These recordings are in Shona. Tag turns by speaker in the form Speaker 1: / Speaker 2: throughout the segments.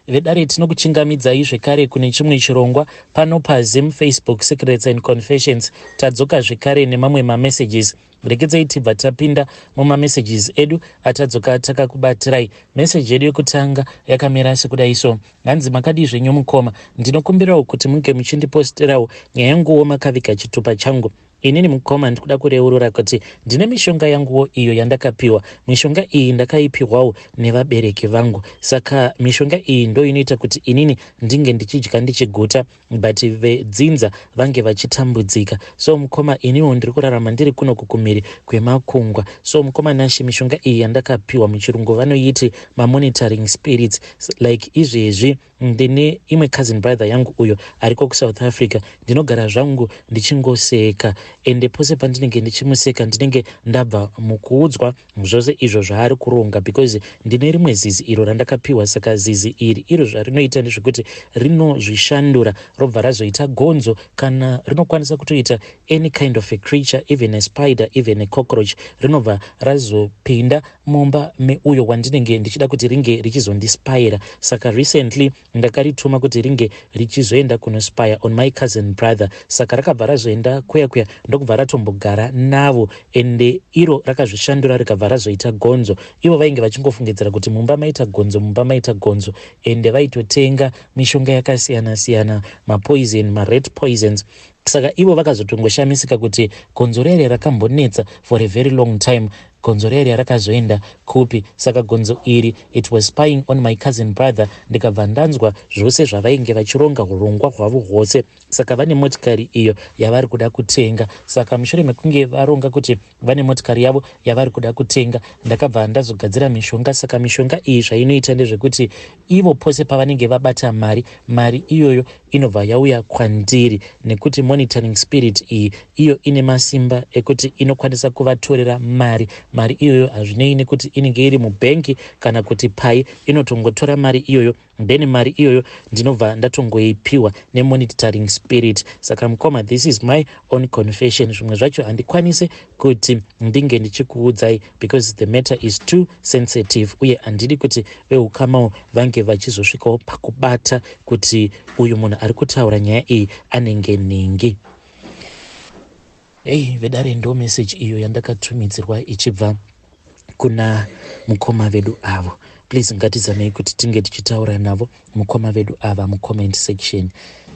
Speaker 1: Vedare, tinokuchingamidzai zvekare kune chimwe chirongwa pano paZim Facebook Secrets and Confessions. Tadzoka zvekare nemamwe mamessages. Regedzai tibva tapinda mumamessages edu atadzoka takakubatirai. Meseji yedu yekutanga yakamira sekudai so. Hanzi, "Makadii zvenyu mukoma? Ndinokumbirawo kuti munge muchindiposterawo nyaya yanguwo makaviga chitupa changu. Inini mukoma, ndikuda kureurura kuti ndine mishonga yanguwo iyo yandakapiwa. Mishonga iyi ndakaipiwawo nevabereki vangu. Saka mishonga iyi ndo inoita kuti inini ndinge ndichidya ndichiguta, but vedzinza vange vachitambudzika. So mukoma, iniwo ndiri kurarama ndiri kuno kukumhiri kwemakungwa. So mukoma Nashe, mishonga iyi yandakapiwa, muchirungu vanoiti mamonitoring spirits. Like izvezvi ndine imwe cousin brother yangu uyo ariko kuSouth Africa. Ndinogara zvangu ndichingoseka, ende pose pandinenge ndichimuseka, ndinenge ndabva mukuudzwa zvose izvo zvaari kuronga, because ndine rimwe zizi iro randakapiwa. Saka zizi iri, iro zvarinoita ndezvekuti rinozvishandura, robva razoita gonzo, kana rinokwanisa kutoita any kind of a creature, even a spider, even a cockroach. Rinobva razopinda mumba meuyo wandinenge ndichida kuti ringe richizondispyira. Saka recently ndakarituma kuti ringe richizoenda kunospya on my cousin brother. Saka rakabva razoenda kuya kuya, ndokubva ratombogara navo, ende iro rakazvishandura, rikabva razoita gonzo. Ivo vainge vachingofungidzira kuti mumba maita gonzo, mumba maita gonzo, ende vaitotenga mishonga yakasiyana-siyana, mapoison, marat poisons. Saka ivo vakazotongoshamisika kuti gonzo rere rakambonetsa for a very long time, gonzo rere rakazoenda kupi? Saka gonzo iri, it was spying on my cousin brother. Ndikabva ndanzwa zvose zvavainge vachironga, urongwa hwavo hwose. Saka vane motikari iyo yavari kuda kutenga. Saka mushure mekunge varonga kuti vane motikari yavo yavari kuda kutenga, ndakabva ndazogadzira mishonga. Saka mishonga iyi zvainoita ndezvekuti ivo pose pavanenge vabata mari, mari iyoyo inobva yauya kwandiri, nekuti monitoring spirit iyi, iyo ine masimba ekuti inokwanisa kuvatorera mari. Mari iyoyo, hazvinei nekuti inenge iri mubhengi kana kuti pai, inotongotora mari iyoyo. Then mari iyoyo ndinobva ndatongoipiwa nemonitoring spirit. Saka mukoma, this is my own confession. Zvimwe zvacho handikwanisi kuti ndinge ndichikuudzai because the matter is too sensitive, uye handidi kuti veukamawo vange vachizosvikawo pakubata kuti uyu munhu ari kutaura nyaya iyi anenge nhingi." Ei vedare, ndo message iyo yandakatumidzirwa ichibva kuna mukoma vedu avo. Please, ngatizamei kuti tinge tichitaura navo mukoma vedu ava mucomment section.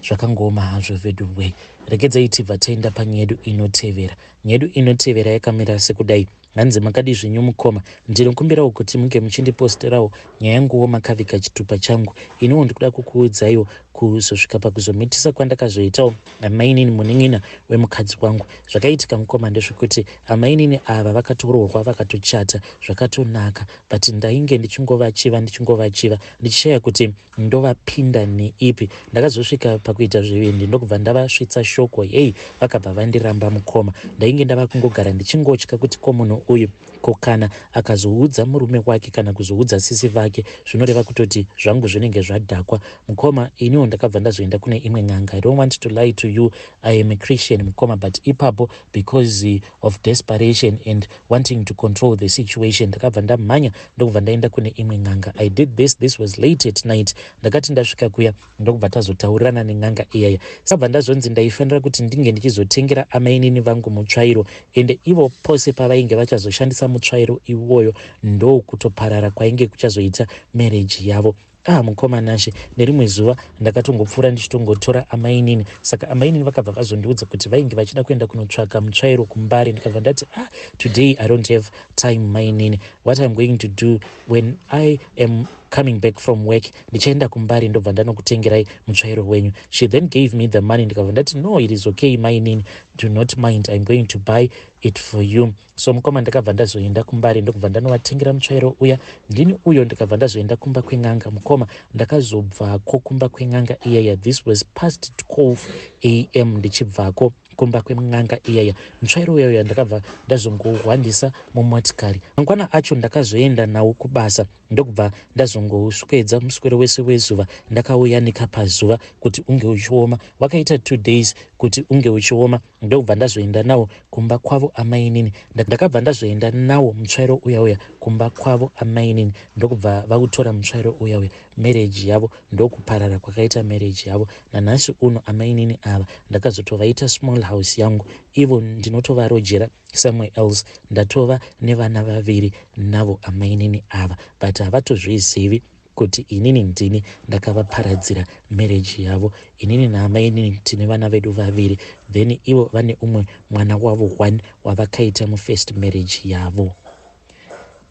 Speaker 1: Zvakangooma hazvo vedu we. Regedzai tibva taenda panyaya yedu inotevera. Nyaya yedu inotevera yakamira sekudai. Hanzi, "Makadi zvenyu mukoma? Ndinokumbirawo kuti munge muchindiposterawo nyaya yanguwo makaviga chitupa changu. Iniwo ndikuda kukuudzaiwo kuzosvika pakuzomitisa kwandakazoitawo amainini, munin'ina wemukadzi wangu. Zvakaitika mukoma ndezvekuti amainini ava vakatoroorwa, vakatochata zvakatonaka, but ndainge ndichingovachiva, ndichingovachiva, ndichishaya kuti ndovapinda neipi. Ndakazosvika pakuita zvivindi, ndokubva ndavasvitsa shoko. Hei, vakabva vandiramba mukoma. Ndainge ndava kungogara ndichingotya kuti ko munhu uyu, ko kana akazoudza murume wake kana kuzoudza sisi vake, zvinoreva kutoti zvangu zvinenge zvadhakwa mukoma. Iniwo ndakabva ndazoenda kune imwe n'anga. I don't want to lie to you, I am a Christian mukoma, but ipapo, because of desperation and wanting to control the situation, ndakabva ndamhanya, ndokubva ndaenda kune imwe n'anga. I did this, this was late at night. Ndakati ndasvika kuya, ndokubva tazotaurirana nen'anga iyaya. Sabva ndazonzi ndaifanira kuti ndinge ndichizotengera amainini vangu mutsvairo, ende ivo pose pavainge vachazoshandisa mutsvairo iwoyo, ndokutoparara kwainge kuchazoita marriage yavo. Ah mukoma Nashe, nerimwe zuva ndakatongopfuura ndichitongotora amainini. Saka amainini vakabva vazondiudza kuti vainge vachida kuenda kunotsvaka mutsvairo kuMbare. Ndikabva ndati, 'Ah, today I don't have time mainini. What I'm going to do, when I am coming back from work, ndichaenda kuMbare, ndobva ndanokutengerai mutsvairo wenyu.' She then gave me the money. Ndikabva ndati, 'No, it is okay mainini, do not mind, I'm going to buy it for you.' So mukoma, ndakabva ndazoenda kuMbare, ndokubva ndanovatengera mutsvairo uya. Ndini uyo ndikabva ndazoenda kumba kwen'anga. Mukoma, ndakazobvako kumba kwen'anga iyaya, this was past 12 a.m. Ndichibvako kumba kwen'anga iyaya, mutsvairo uya uya ndakabva ndazongohwandisa mumotikari. Mangwana acho ndakazoenda nawo kubasa, ndokubva ndazongouswedza muswero wese wezuva ndakauyanika pazuva kuti unge uchioma. Wakaita 2 days kuti unge uchioma. Ndokubva ndazoenda nawo kumba kwavo amainini. Ndakabva ndazoenda nawo mutsvairo uya uya kumba kwavo amainini, ndokubva vautora mutsvairo uya uya. Marriage yavo ndokuparara kwakaita marriage yavo. Nanhasi uno amainini ava ndakazotovaita small house yangu, ivo ndinotovarojera somewhere else. Ndatova nevana vaviri navo amainini ava, but havatozvizivi kuti inini ndini ndakavaparadzira marriage yavo. Inini naamainini tine vana vedu vaviri, then ivo vane umwe mwana wavo one wavakaita mufirst marriage yavo.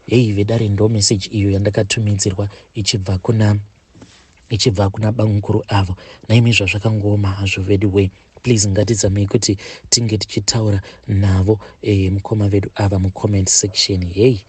Speaker 1: Hei vedare, ndo message iyo yandakatumidzirwa ichibva kuna bamukuru avo. Naimi, zvazvakangooma hazvo vedu way. Please, ngatizamei kuti tinge tichitaura navo mukoma vedu ava mucomment section. Hei,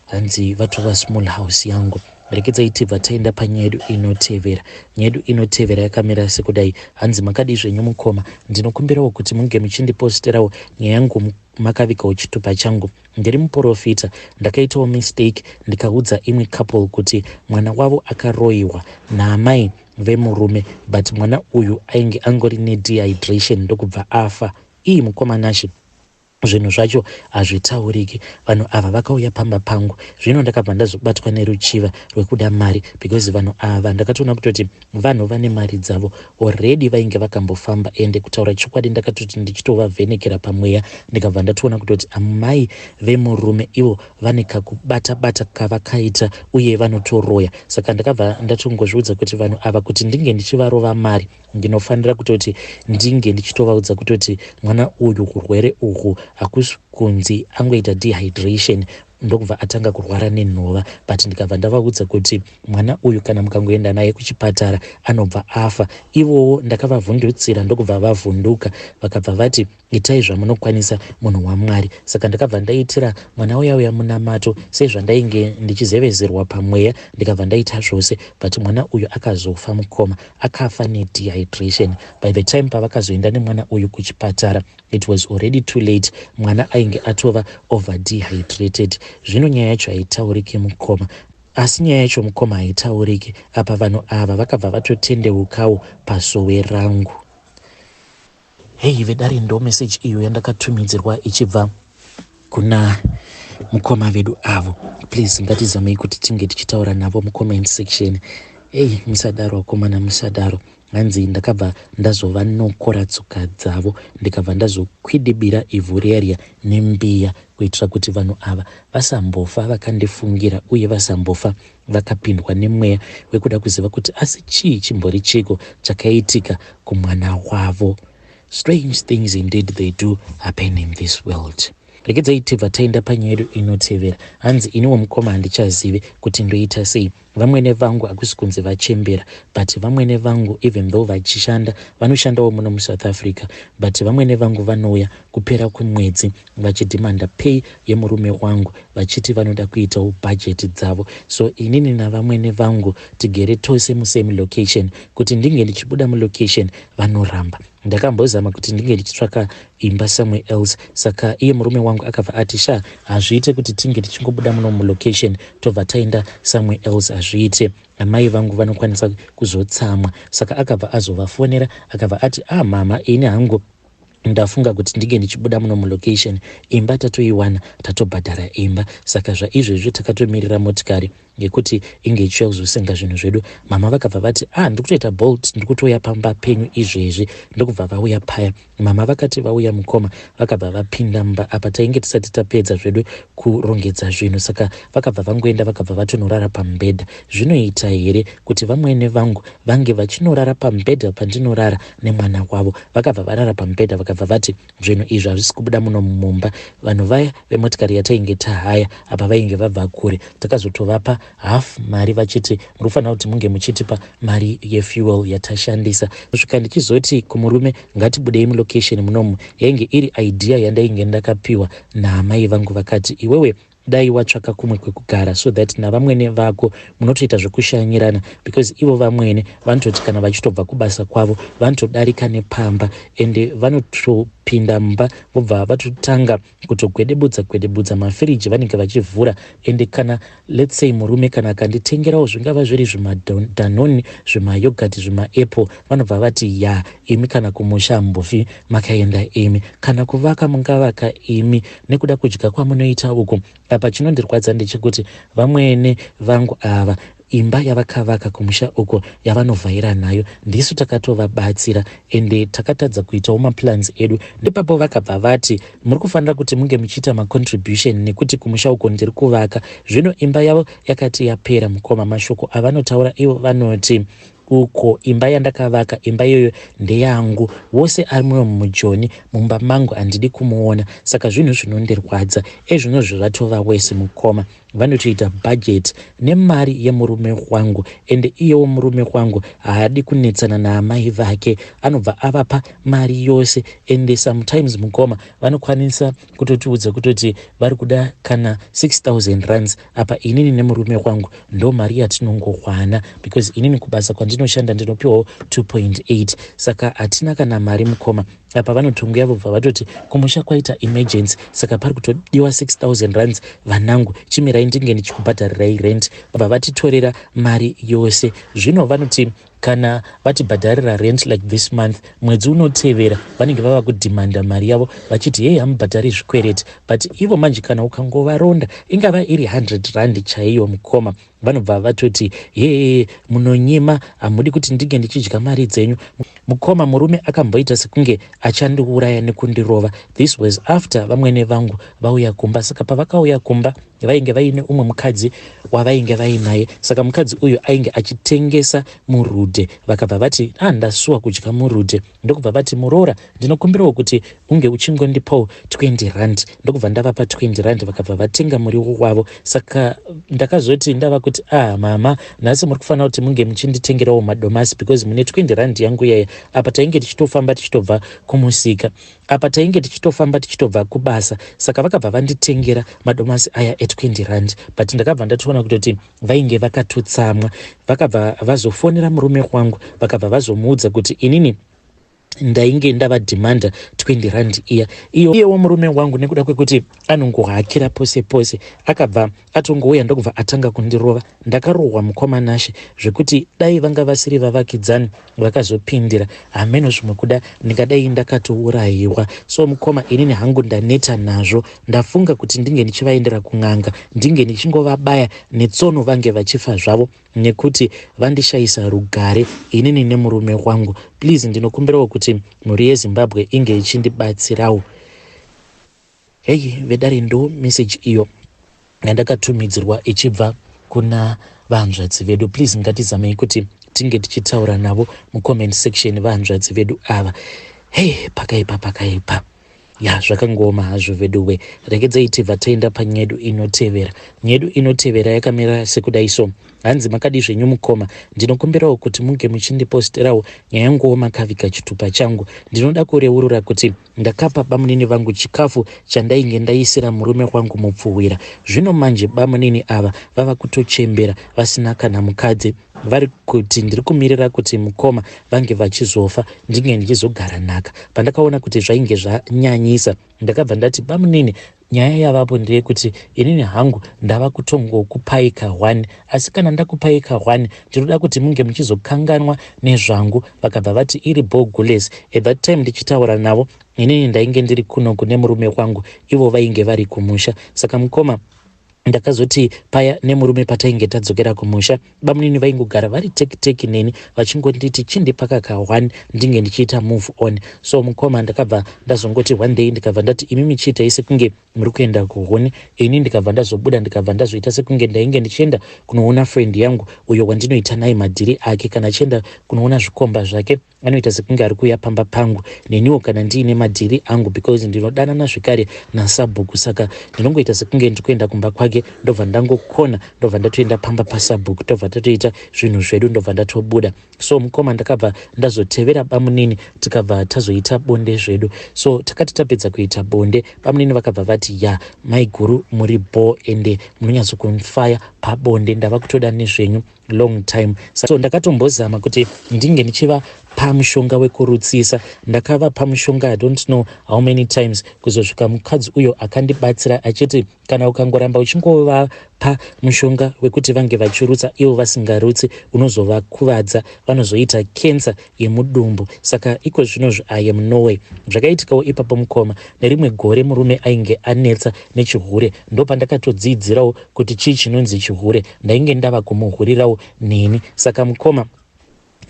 Speaker 1: hanzi vatova small house yangu. Rekedzai tibva taenda panyaya yedu inotevera. Nyaya yedu inotevera yakamira sekudai. Hanzi, "Makadii zvenyu mukoma? Ndinokumbirawo kuti munge muchindiposterawo nyaya yangu makavigawo chitupa changu. Ndiri muprofita. Ndakaitawo mistake, ndikaudza imwe couple kuti mwana wavo akaroyiwa naamai vemurume, but mwana uyu ainge angori nedehydration, ndokubva afa." Ii mukoma Nashe, zvinhu zvacho hazvitauriki. Vanhu ava vakauya pamba pangu. Zvino ndakabva ndazobatwa neruchiva rwekuda mari, because vanhu ava ndakatoona kutoti vanhu vane mari dzavo already, vainge vakambofamba. Ende kutaura chokwadi, ndakatoti ndichitovavhenekera pamweya, ndikabva ndatoona kutoti amai vemurume ivo vane kakubata-bata kavakaita uye vanotoroya. Saka ndakabva ndatongozviudza kuti vanhu ava, kuti ndinge ndichivarova mari, ndinofanira kutoti ndinge ndichitovaudza kutoti mwana uyu, urwere uhwu hakusi kunzi angoita dehydration ndokubva atanga kurwara nenhova, but ndikabva ndavaudza kuti mwana uyu kana mukangoenda naye kuchipatara anobva afa. Ivowo ndakavavhundutsira, ndokubva vavhunduka, vakabva vati, "Itai zvamunokwanisa, munhu waMwari." Saka ndakabva ndaitira mwana uya uya munamato sezvandainge ndichizevezerwa pamweya. Ndikabva ndaita zvose, but mwana uyu akazofa mukoma, akafa nedehydration. By the time pavakazoenda nemwana uyu kuchipatara, it was already too late. Mwana ainge atova over dehydrated. Zvino nyaya yacho haitauriki mukoma, asi nyaya yacho mukoma haitauriki. Apa vanhu ava vakabva vatotendeukawo pasowe rangu. Hei vedare, ndo meseji iyo yandakatumidzirwa ichibva kuna mukoma vedu avo. Please, ngatizamei kuti tinge tichitaura navo mucomment section. Ei, musadaro akomana, musadaro. Hanzi, "Ndakabva ndazovanokora tsoka dzavo, ndikabva ndazokwidibira ivhu riya nembiya kuitira kuti vanhu ava vasambofa vakandifungira uye vasambofa vakapindwa nemweya wekuda kuziva kuti asi chii chimbori chiko chakaitika kumwana wavo." Strange things indeed, they do happen in this world. Regedzai tibva taenda panyaya yedu inotevera. Hanzi, "Iniwo mukoma handichazivi kuti ndoita sei. Vamwene vangu hakusi kunzi vachembera, but vamwene vangu, even though vachishanda, vanoshandawo muno muSouth Africa, but vamwene vangu vanouya kupera kwemwedzi vachidhimanda pay yemurume wangu, vachiti vanoda kuitawo bhajeti dzavo. So inini navamwene vangu tigere tose musame location. Kuti ndinge ndichibuda mulocation, vanoramba. Ndakambozama kuti ndinge ndichitsvaka imba somewhere else. Saka iye murume wangu akabva ati, 'Sha, hazviite kuti tinge tichingobuda muno mulocation tobva taenda somewhere else. Hazviite, amai vangu vanokwanisa kuzotsamwa.' Saka akabva azovafonera, akabva ati, 'Ah mama, ini hangu ndafunga kuti ndinge ndichibuda muno mulocation. Imba tatoiwana, tatobhadhara imba. Saka zvaizvezvi takatomirira motikari ngekuti inge ichiuya kuzosenga zvinhu zvedu.' Mama vakabva vati, 'Ah, ndiri kutoita Bolt, ndiri kutouya pamba penyu izvezvi.' Ndokubva vauya paya. Mama vakati vauya mukoma, vakabva vapinda mumba. Apa tainge tisati tapedza zvedu kurongedza zvinhu, saka vakabva vangoenda, vakabva vatonorara pamubhedha. Zvinoita here kuti vamwene vangu vange vachinorara pamubhedha pandinorara nemwana wavo? Vakabva varara pamubhedha, vakabva vati zvinhu izvi hazvisi kubuda muno mumba." Vanhu vaya vemotikari yatainge tahaya apa vainge vabva kure. Takazotovapa half mari, vachiti muri kufanira kuti munge muchitipa mari yefuel yatashandisa. Kusvika ndichizoti kumurume, 'Ngatibudei mulocation munomu,' yainge iri idea yandainge ndakapiwa naamai vangu. Vakati, 'Iwewe dai watsvaka kumwe kwekugara so that navamwene vako munotoita zvekushanyirana, because ivo vamwene vanototi kana vachitobva kubasa kwavo vanotodarika nepamba, ende vanoto Vanotopinda mumba vobva vatotanga kutogwedebudza gwedebudza mafiriji vanenge vachivhura. Ende kana, let's say, murume kana akanditengerawo, zvingava zviri zvimaDanone, zvimayoghurt, zvimaapple, vanobva vati, "Ya, imi kana kumusha hambofi makaenda imi, kana kuvaka mungavaka imi nekuda kudya kwamunoita uku." Apa chinondirwadza ndechekuti vamwene vangu ava, imba yavakavaka kumusha uko yavanovhaira nayo, ndisu takatovabatsira, ende takatadza kuitawo maplans edu. Ndipapo vakabva vati, "Muri kufanira kuti munge muchiita macontribution nekuti kumusha uko ndiri kuvaka." Zvino imba yavo yakati yapera, mukoma, mashoko avanotaura ivo vanoti, "Uko imba yandakavaka, imba iyoyo ndeyangu. Wose ari muno mujoni mumba mangu handidi kumuona." Saka zvinhu zvinondirwadza ezvinozvo zvatova wese, mukoma. Vanotoita bhajeti nemari yemurume wangu, ende iyewo murume wangu haadi kunetsana naamai vake, anobva avapa mari yose. Ende sometimes, mukoma, vanokwanisa kutotiudza kutoti vari kuda kana 6000 rands. Apa inini nemurume wangu ndo mari yatinongowana, because inini kubasa kwandinoshanda ndinopiwawo 2.8, saka hatina kana mari, mukoma. Apa vanotonguya vobva vatoti kumusha kwaita emergency, saka pari kutodiwa 6000 rands. "Vanangu, chimirai ndinge ndichikubhadharirai rent." Vabva vatitorera mari yose. Zvino vanoti kana vatibhadharira rent, like this month, mwedzi unotevera vanenge vava kudhimanda mari yavo vachiti, "Hei, hamubhadhari zvikwereti." But ivo manje kana ukangovaronda, ingava iri 100 rand chaiyo, mukoma, vanobva vatoti, "Hee, munonyima, hamudi kuti ndinge ndichidya mari dzenyu." Mukoma, murume akamboita sekunge achandiuraya nekundirova. This was after vamwene vangu vauya kumba. Saka pavakauya kumba vainge vaine umwe mukadzi wavainge vainaye. Saka mukadzi uyu ainge achitengesa murudhe. Vakabva vati, "Ah, ndasuwa kudya murudhe." Ndokubva vati, "Muroora, ndinokumbirawo kuti unge uchingondipawo 20 rand." Ndokubva ndavapa 20 rand, vakabva vatenga muriwo wavo. Saka ndakazoti ndava kuti, "Ah, mama, nhasi muri kufanira kuti munge muchinditengerawo madomasi because mune 20 rand yangu yaya." Apa tainge tichitofamba tichitobva kumusika, apa tainge tichitofamba tichitobva kubasa. Saka vakabva vanditengera madomasi aya e20 rand, but ndakabva ndatoona kutoti vainge vakatotsamwa. Vakabva vazofonera murume wangu, vakabva vazomuudza kuti inini ndainge ndavadhimanda 20 rand iya. Iyewo murume wangu, nekuda kwekuti anongohakira pose pose, akabva atongouya ndokubva atanga kundirova. Ndakarohwa, mukoma Nashe, zvekuti dai vanga vasiri vavakidzani vakazopindira, hameno zvimwe kuda ndingadai ndakatourayiwa. So mukoma, inini hangu ndaneta nazvo. Ndafunga kuti ndinge ndichivaendera kun'anga, ndinge ndichingovabaya netsono, vange vachifa zvavo, nekuti vandishayisa rugare inini nemurume wangu. Please, ndinokumbirawo kuti mhuri yeZimbabwe inge ichindibatsirawo. Hei vedare, ndo meseji iyo yandakatumidzirwa ichibva kuna vahanzvadzi vedu. Please, ngatizamei kuti tinge tichitaura navo mucomment section, vahanzvadzi vedu ava. Hei, pakaipa, pakaipa. Ya, zvakangooma hazvo veduwe. Regedzai tibva taenda panyedu inotevera. Nyedu inotevera yakamira sekudai so. Hanzi, "Makadi zvenyu mukoma? Ndinokumbirawo kuti munge muchindiposterawo nyaya yanguwo makaviga chitupa changu. Ndinoda kureurura kuti ndakapa bamunini vangu chikafu chandainge ndaisira murume wangu mupfuwira. Zvino manje bamunini ava vava kutochembera vasina kana mukadzi. Vari kuti ndiri kumirira kuti mukoma vange vachizofa, ndinge ndichizogara nhaka. Pandakaona kuti zvainge zvanyanyisa, ndakabva ndati, 'Bamunini, nyaya yavapo ndeyekuti inini hangu ndava kutongokupai ka1, asi kana ndakupai ka1, ndinoda kuti munge muchizokanganwa nezvangu.' Vakabva vati iri bogules." At that time ndichitaura navo, inini ndainge ndiri kuno kune murume wangu, ivo vainge vari kumusha. Saka mukoma, ndakazoti paya nemurume patainge tadzokera kumusha, bamunini vaingogara vari tekiteki neni, vachingonditi, "Chindipaka ka1 ndinge ndichiita move on." So mukoma, ndakabva ndazongoti one day ndikabva ndati, "Imi michiitai sekunge muri kuenda kuhoni." Ini ndikabva ndazobuda, ndikabva ndazoita sekunge ndainge ndichienda kunoona friend yangu uyo wandinoita naye madhiri ake. Kana achienda kunoona zvikomba zvake, anoita sekunge ari kuuya pamba pangu. Neniwo kana ndiine madhiri angu, because ndinodanana zvekare nasabhuku, saka ndinongoita sekunge ndiri kuenda kumba kwake, ndobva ndangokona, ndobva ndatoenda pamba pasabhuku, tobva tatoita zvinhu zvedu, ndobva ndatobuda. So mukoma, ndakabva ndazotevera bamunini, tikabva tazoita bonde zvedu. So takati tapedza kuita bonde, bamunini vakabva vati, "Ya, maiguru, muri bo, ende munonyatsokunfaya pabonde. Ndava kutoda nezvenyu long time." So ndakatombozama kuti ndinge ndichivapa Mushonga wekurutsisa ndakavapa mushonga, I don't know how many times, kuzosvika mukadzi uyo akandibatsira achiti kana ukangoramba uchingovapa mushonga wekuti vange vachirutsa ivo vasingarutsi, unozovakuvadza, vanozoita kensa yemudumbu. Saka iko zvinozvi I am noway. Zvakaitikawo ipapo, mukoma, nerimwe gore murume ainge anetsa nechihure. Ndopandakatodzidzirawo kuti chii chinonzi chihure. Ndainge ndava kumuhurirawo neni. Saka mukoma,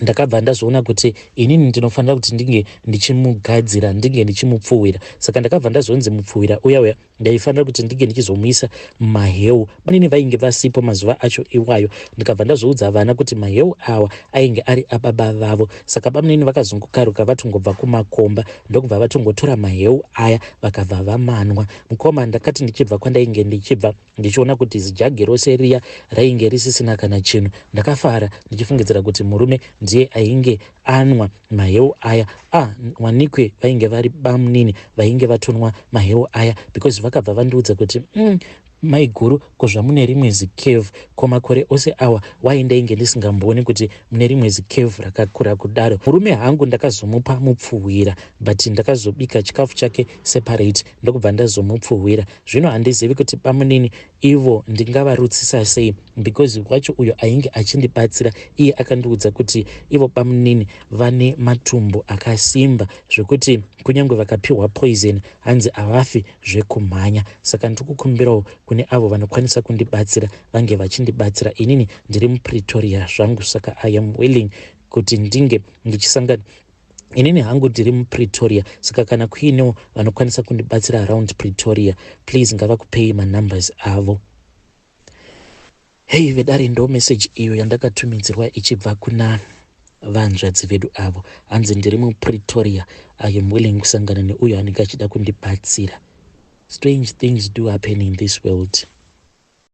Speaker 1: ndakabva ndazoona kuti inini ndinofanira kuti ndinge ndichimugadzira, ndinge ndichimupfuwira. Saka ndakabva ndazonzi mupfuwira uya uya ndaifanira kuti ndinge ndichizomuisa maheu. Banini vainge vasipo mazuva acho iwayo. Ndikabva ndazoudza vana kuti maheu awa ainge ari ababa vavo. Saka bamunini vakazongokaruka vatongobva kumakomba, ndokubva vatongotora maheu aya, vakabva vamanwa. Mukoma, ndakati ndichibva kwandainge ndichibva, ndichiona kuti zijagi rose riya rainge risisina kana chinhu, ndakafara ndichifungidzira kuti murume ndiye ainge anwa maheu aya. Ah, wanikwe vainge vari bamunini vainge vatonwa maheu aya, because vakabva vandiudza kuti, maiguru, kozvamune rimwe zicave? Ko makore ose awa waindainge ndisingambooni kuti mune rimwe zicave rakakura kudaro?" Murume hangu ndakazomupa mupfuhwira, but ndakazobika chikafu chake separate, ndokubva ndazomupfuhwira. Zvino handizivi kuti bamunini ivo ndingavarutsisa sei, because wacho uyo ainge achindibatsira iye akandiudza kuti ivo bamunini vane matumbu akasimba zvekuti kunyange vakapiwa poison, hanzi havafi zvekumhanya. Saka ndiri kukumbirawo kune avo vanokwanisa kundibatsira vange vachindibatsira. Inini ndiri muPretoria zvangu, saka I am willing kuti ndinge ndichisangana. Inini hangu ndiri muPretoria, saka kana kuinewo vanokwanisa kundibatsira around Pretoria, please ngavakupei manumbers avo. Hei vedare, ndo message iyo yandakatumidzirwa ichibva kuna vanzvadzi vedu avo. Hanzi, "Ndiri muPretoria, I am willing kusangana neuyo anenge achida kundibatsira." Strange things do happen in this world.